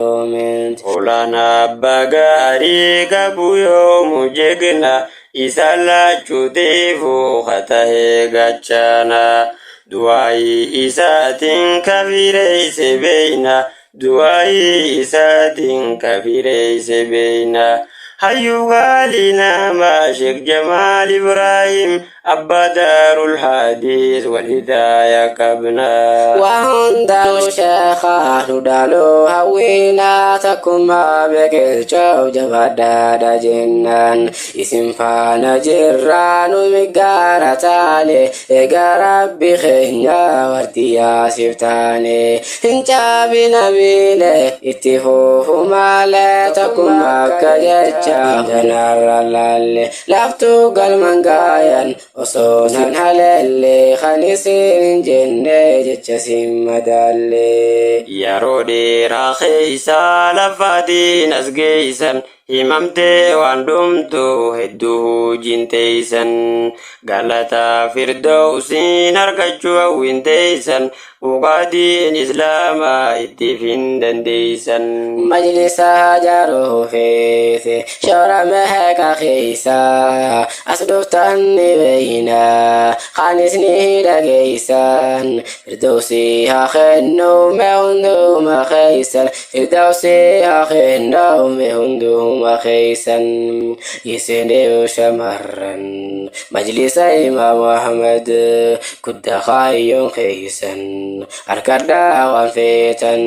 Comment. Olaanaa abbaa gaarii qabu yoomu jegna isa laachuutiifuu katahee gachana. Du'aayii isaatiin kafireeyse beeyna. Du'aayii isaatiin kafireeyse beeyna. Hayyuu gaalii namaa Sheekh Jamaal Ibraahim abbaa Daarul Hadiis wal hidaaya qabna. Waa hundaa'u sheekaa dhudhaaluu hawwiinaa takkumaa biqilchoof jabaadhaadha jennaan isin faana jirraa nu gaara taane egaa rabbi keenya wardiyaa siif taane hin caabina miile itti fuufu malee takkumaa akka jecha kanarra laalle laaftuu galman gaayan osoo nan haleelle kan isin hin jenne jecha sin madaalle. Yeroo dheeraa keeysaa lafaatiin as geeysan himamtee waan dhumtu hedduu hojiin galata firdawsiin argachuu hawwinteeysan dhugaatiin islaamaa ittiif hin dandeeysan. Majlisa jaaruu feete shoora meeqa keeysa as dhuftan ni beeyna kanis ni dhageeysan firdawsii haa kennu mee hunduma keeysan firdawsii haa kennu mee hunduma keeysan isinii shamarran majlisa imaam Ahmad guddaa kaayyoon keeysan harkadhaa waan feetan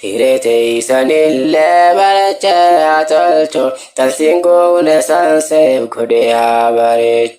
hiree teeysanillee barachaa haa tolchu tansiin goone sanseef godhee haa bareechu.